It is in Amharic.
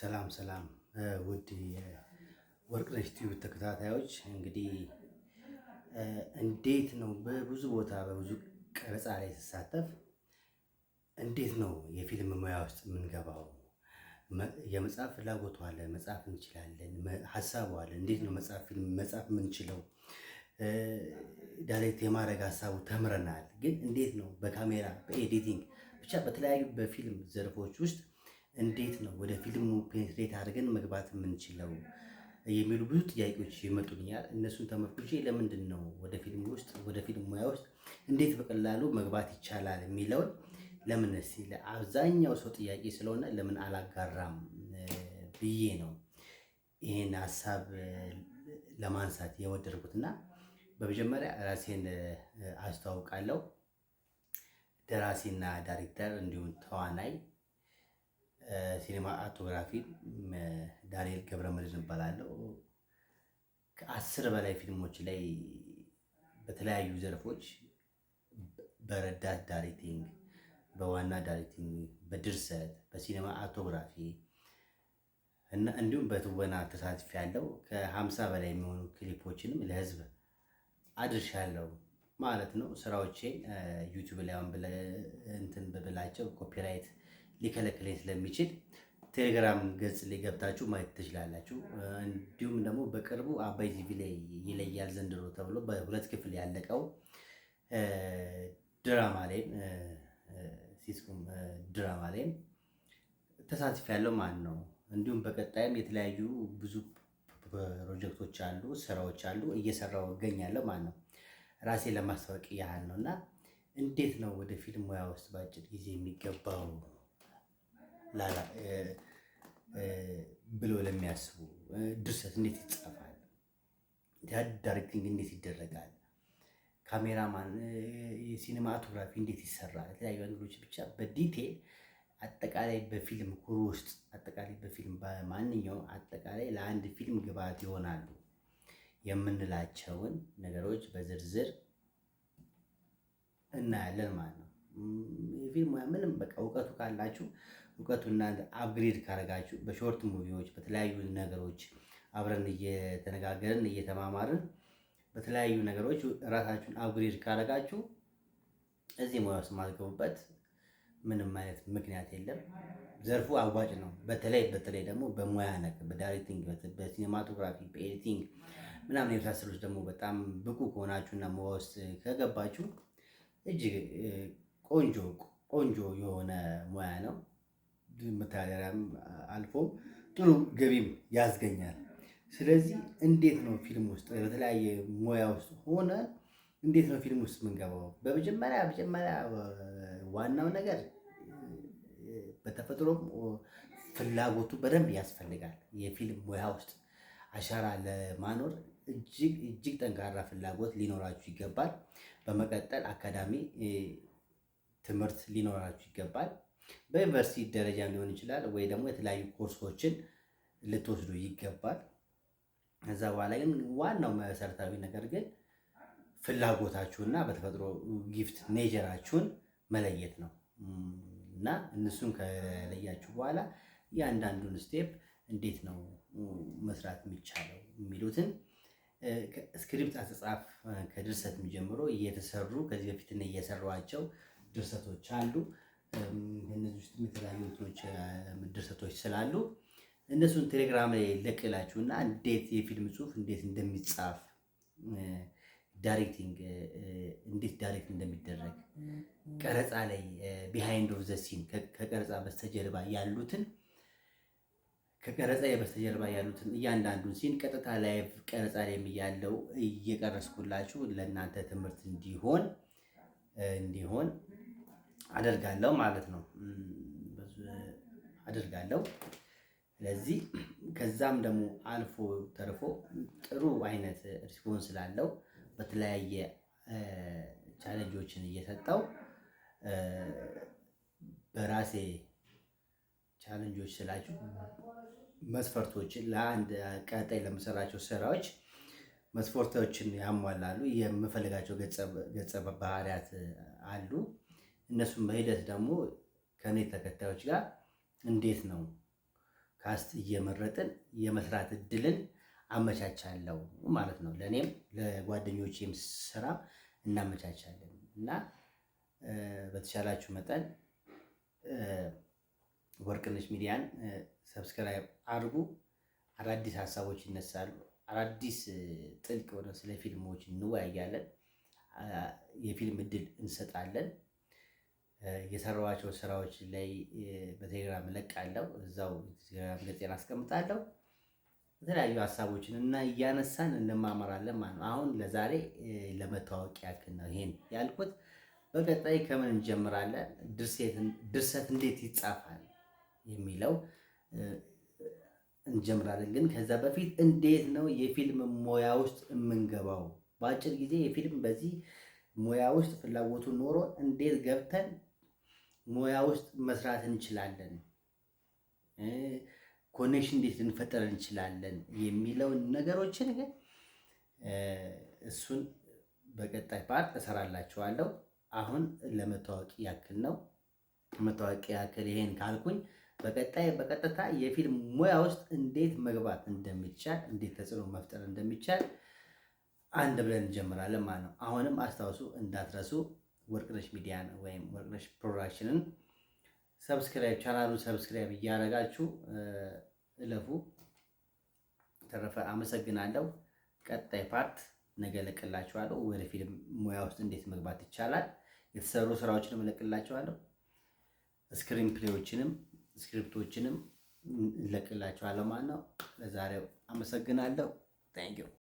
ሰላም ሰላም ውድ የወርቅነሽ ቲዩብ ተከታታዮች፣ እንግዲህ እንዴት ነው በብዙ ቦታ በብዙ ቀረጻ ላይ ስሳተፍ እንዴት ነው የፊልም ሙያ ውስጥ የምንገባው? የመጻፍ ፍላጎቱ አለ፣ መጻፍ እንችላለን፣ ሀሳቡ አለ። እንዴት ነው መጻፍ ፊልም መጻፍ የምንችለው? Direct የማድረግ ሀሳቡ ተምረናል። ግን እንዴት ነው በካሜራ፣ በ editing፣ ብቻ በተለያዩ በፊልም ዘርፎች ውስጥ እንዴት ነው ወደ ፊልሙ penetrate አድርገን መግባት የምንችለው የሚሉ ብዙ ጥያቄዎች ይመጡልኛል። እነሱን ተመርኩዤ ለምንድን ነው ወደ ፊልም ውስጥ፣ ወደ ፊልም ሙያ ውስጥ እንዴት በቀላሉ መግባት ይቻላል የሚለውን ለምን እስኪ ለአብዛኛው ሰው ጥያቄ ስለሆነ ለምን አላጋራም ብዬ ነው ይሄን ሀሳብ ለማንሳት የወደድኩትና በመጀመሪያ ራሴን አስተዋውቃለሁ። ደራሲና ዳይሬክተር እንዲሁም ተዋናይ፣ cinematography ዳንኤል ገብረመድህን እባላለሁ። ከ10 በላይ ፊልሞች ላይ በተለያዩ ዘርፎች በረዳት directing፣ በዋና directing፣ በድርሰት፣ በ cinematography እና እንዲሁም በትወና ተሳትፌያለሁ። ከ50 በላይ የሚሆኑ ክሊፖችንም ለህዝብ አድርሻለሁ ማለት ነው። ስራዎቼን ዩቲዩብ ላይ አሁን እንትን ብላቸው copyright ሊከለክለኝ ስለሚችል ቴሌግራም ገጽ ላይ ገብታችሁ ማየት ትችላላችሁ። እንዲሁም ደግሞ በቅርቡ አባይ ቲቪ ላይ ይለያል ዘንድሮ ተብሎ በሁለት ክፍል ያለቀው ድራማ ላይ፣ sitcom ድራማ ላይ ተሳትፌያለሁ ማለት ነው። እንዲሁም በቀጣይም የተለያዩ ብዙ ፕሮጀክቶች አሉ፣ ስራዎች አሉ፣ እየሰራው እገኛለሁ ማለት ነው። ራሴን ለማስታወቅ ያህል ነው። እና እንዴት ነው ወደ ፊልም ሙያ ውስጥ በአጭር ጊዜ የሚገባው ብሎ ለሚያስቡ፣ ድርሰት እንዴት ይጻፋል፣ directing እንዴት ይደረጋል፣ ካሜራማን፣ የ cinematography እንዴት ይሰራል፣ የተለያዩ angle ኦች፣ ብቻ በ detail አጠቃላይ በፊልም crew ውስጥ፣ አጠቃላይ በፊልም በማንኛውም አጠቃላይ ለአንድ ፊልም ግብዓት ይሆናሉ የምንላቸውን ነገሮች በዝርዝር እናያለን ማለት ነው። የፊልም ሙያ ምንም በቃ እውቀቱ ካላችሁ፣ እውቀቱ እናንተ upgrade ካደረጋችሁ፣ በ short movie ዎች በተለያዩ ነገሮች አብረን እየተነጋገርን እየተማማርን በተለያዩ ነገሮች ራሳችሁን upgrade ካደረጋችሁ እዚህ ሙያ ውስጥ የማትገቡበት ምንም አይነት ምክንያት የለም። ዘርፉ አዋጭ ነው። በተለይ በተለይ ደግሞ በሙያ ነክ በ directing፣ በ cinematography፣ በ editing ምናምን የመሳሰሉት ደግሞ በጣም ብቁ ከሆናችሁ እና ሙያ ውስጥ ከገባችሁ እጅግ ቆንጆ ቆንጆ የሆነ ሙያ ነው። መተዳደሪያም አልፎም ጥሩ ገቢም ያስገኛል። ስለዚህ እንዴት ነው ፊልም ውስጥ በተለያየ ሙያ ውስጥ ሆነ እንዴት ነው ፊልም ውስጥ የምንገባው? በመጀመሪያ መጀመሪያ ዋናው ነገር በተፈጥሮም ፍላጎቱ በደንብ ያስፈልጋል። የፊልም ሙያ ውስጥ አሻራ ለማኖር እጅግ እጅግ ጠንካራ ፍላጎት ሊኖራችሁ ይገባል። በመቀጠል አካዳሚ ትምህርት ሊኖራችሁ ይገባል። በዩኒቨርሲቲ ደረጃ ሊሆን ይችላል ወይ ደግሞ የተለያዩ ኮርሶችን ልትወስዱ ይገባል። ከዛ በኋላ ግን ዋናው መሰረታዊ ነገር ግን ፍላጎታችሁና በተፈጥሮ gift nature ኣችሁን መለየት ነው። እና እነሱን ከለያችሁ በኋላ እያንዳንዱን step እንዴት ነው መስራት የሚቻለው የሚሉትን script አጻጻፍ ከድርሰት ጀምሮ እየተሰሩ ከዚህ በፊት እየሰሯቸው ድርሰቶች አሉ። ከእነዚህ ውስጥ የተለያዩ እንትኖች ድርሰቶች ስላሉ እነሱን ቴሌግራም ላይ ለቅላችሁ እና እንዴት የፊልም ጽሁፍ እንዴት እንደሚጻፍ፣ directing እንዴት direct እንደሚደረግ፣ ቀረጻ ላይ behind of the scene ከቀረጻ በስተጀርባ ያሉትን እያንዳንዱን scene ቀጥታ live ቀረጻ ላይ ያለው እየቀረጽኩላችሁ ለእናንተ ትምህርት እንዲሆን አደርጋለሁ ማለት ነው፣ አደርጋለሁ። ስለዚህ ከዛም ደግሞ አልፎ ተርፎ ጥሩ አይነት response ስላለው በተለያየ challenge ኦችን እየሰጠው በራሴ challenge ኦች ስላችሁ መስፈርቶችን ለአንድ ቀጣይ ለምሰራቸው ስራዎች መስፈርቶችን ያሟላሉ የምፈልጋቸው ገጸ ባህሪያት አሉ። እነሱም በሂደት ደግሞ ከኔ ተከታዮች ጋር እንዴት ነው Cast እየመረጥን የመስራት እድልን አመቻቻለሁ ማለት ነው። ለእኔም ለጓደኞቼም ስራ እናመቻቻለን እና በተቻላችሁ መጠን ወርቅነሽ ሚዲያን subscribe አድርጉ። አዳዲስ ሀሳቦች ይነሳሉ። አዳዲስ ጥልቅ ወደ ስለ ፊልሞች እንወያያለን። የፊልም እድል እንሰጣለን። የሰራኋቸው ስራዎች ላይ በቴሌግራም እለቃለሁ። እዛው ቴሌግራም ገጼን አስቀምጣለሁ። የተለያዩ ሀሳቦችን እና እያነሳን እንማማራለን ማለት ነው። አሁን ለዛሬ ለመታወቅ ያክል ነው ይሄን ያልኩት። በቀጣይ ከምን እንጀምራለን? ድርሰት እንዴት ይጻፋል የሚለው እንጀምራለን። ግን ከዛ በፊት እንዴት ነው የፊልም ሙያ ውስጥ የምንገባው? በአጭር ጊዜ የፊልም በዚህ ሙያ ውስጥ ፍላጎቱ ኖሮ እንዴት ገብተን ሙያ ውስጥ መስራት እንችላለን፣ connection እንዴት ልንፈጠር እንችላለን የሚለውን ነገሮችን ግን እሱን በቀጣይ part እሰራላችኋለሁ። አሁን ለመታወቅ ያክል ነው። መታወቅ ያክል ይሄን ካልኩኝ በቀጣይ በቀጥታ የፊልም ሙያ ውስጥ እንዴት መግባት እንደሚቻል፣ እንዴት ተጽዕኖ መፍጠር እንደሚቻል አንድ ብለን እንጀምራለን ማለት ነው። አሁንም አስታውሱ እንዳትረሱ ወርቅነሽ ሚዲያን ወይም ወርቅነሽ ፕሮዳክሽንን subscribe፣ ቻናሉን subscribe እያደረጋችሁ እለፉ። ተረፈ አመሰግናለሁ። ቀጣይ part ነገ እለቅላችኋለሁ። ወደ ፊልም ሙያ ውስጥ እንዴት መግባት ይቻላል የተሰሩ ስራዎችንም እለቅላችኋለሁ። Screenplay ዎችንም script ኦችንም እለቅላችኋለሁ ማለት ነው። ለዛሬው አመሰግናለሁ። Thank you.